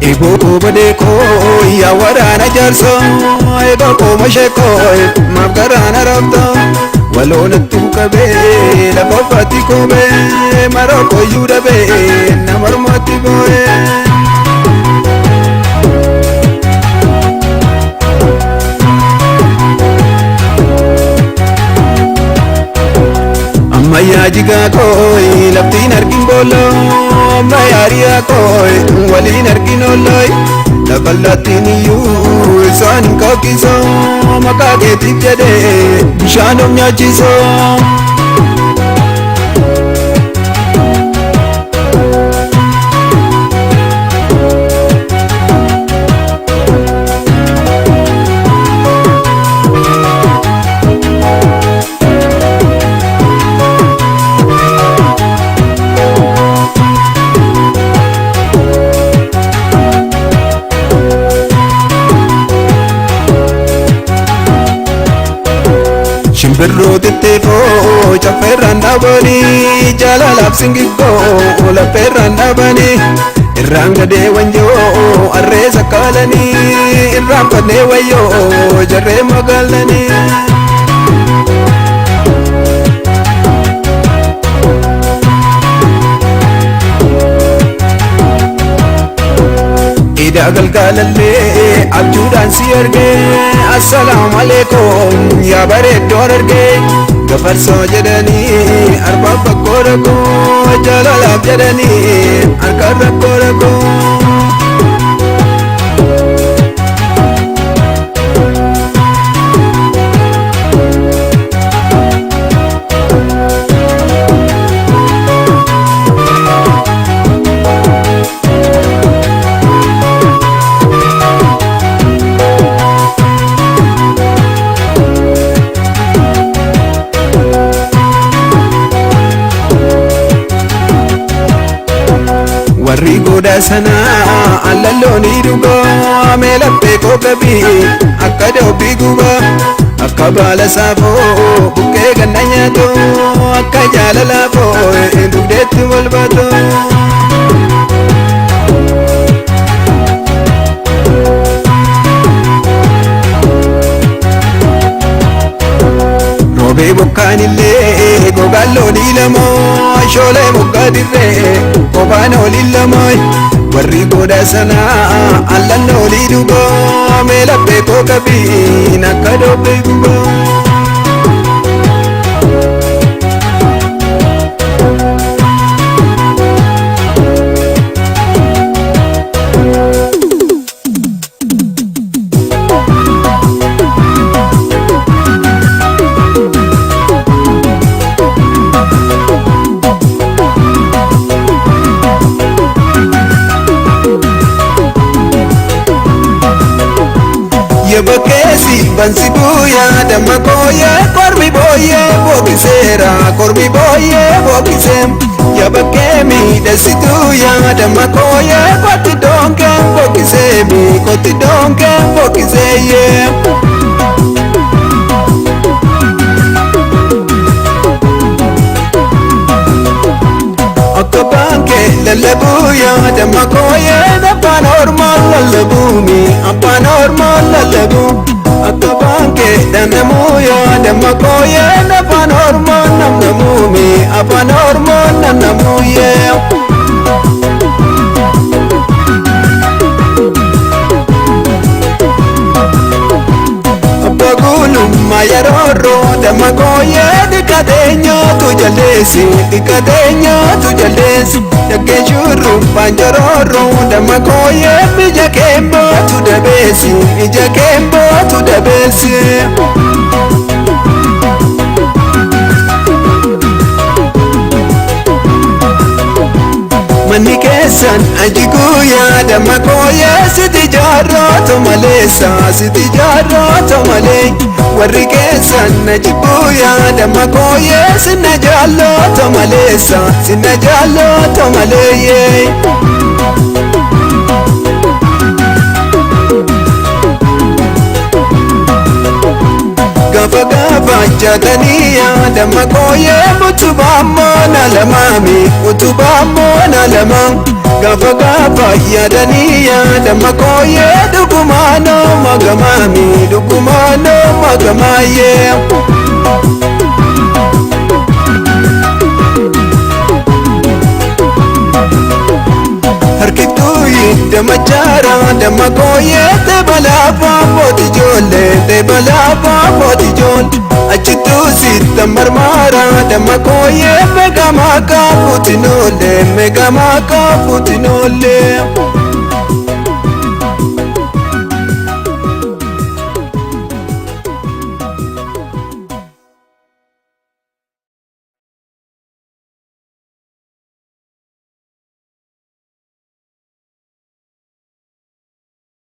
Eeboo badee koo yaa waraana jaarsoo eeboo qooma sheekoo maaf garaana raabtoo waloonattuu qabee lafa faatti koobee maroo koyyuu dhabee nama ormaatti boo'ee. Ammayyaa jigaa kooyi laftiin argin booloo ammayyaa riyaa kooyi waliin argin oolooyi lafa lattiin iyyuu isaan hin kakkisoo maqaa keetiif jedhee bishaan of nyaachisoo. Shimbirroo xixiqqoo caffeerraan dhaabanii jaalalaaf singiggoo laffeerraan dhaabanii irraan gadee wanjoo harree sakkaalanii irraan fannee wayyoo jarree magaalanii. Ida galgalallee abjuudhaan si argee assalaamu alaikum yaa bareeddoon argee gafarsoo jedhanii arbaaf bakkoo rakkoo jaalalaaf jedhanii harkaan rakkoo rakkoo. Warri goda sanaa allalloonii dhugaa mee laphee koo qabii akka doobbii gubaa akka baala saafoo buqqee ganna nyaatoo akka jaalalaafoo dugdeetti wal baatoo. Roobee bokkaan illee gogaan loonii lamoo shoolee moggaa dirree kophaan olii lamoo warri goda sanaa allan olii dhugoo mee laphee koo qabiin akka doobbee gubaa. Yabakkeessi bansi buuyaa damma kooyee kormi booyee bookiseera kormi booyee bookisee yabakkee miidhasituuyaa damma kooyee kotti doonkee bookisee mi kotti doonkee bookisee yee. Akka baankee lallabuuyaa damma kooyee afaan ormaa lallabuumi afaan ormaa lallabuu akka baankee dhannamuuyaa damma kooyee afaan ormaa namnamuumi afaan ormaa namnamuuyee. Abbaa guulummaa yeroo damma kooyee dhiqatee nyaatu jaldeessi dhiqatee nyaatu jaldeessi dhaggee shurrubbaan jororroo damma kooyee ija keembootu dabeessi ija keembootu dabeessi. Manni keessa. Keessan ajiguu yaada makooyee siti jaarrooto maleessa siti jaarrooto malee, warri keessan ajibbuu yaada makooyee sinna jaallooto maleessa sinna jaallooto malee. Gaafa gaafa jaatanii yaada makooyee utubaa moona lamaami utubaa moona lama. Gaafa gaafa yaadanii yaada makooyee dhugumaanoo magamaami dhugumaanoo magamaayee. Harkiftuu damachaara damma kooyee teebalaafaa footi ijoollee teebalaafaa footi ijoollee, achittuu sitta marmaara damma kooyee meeqamaa kaafuuti noollee meeqamaa kaafuuti noollee.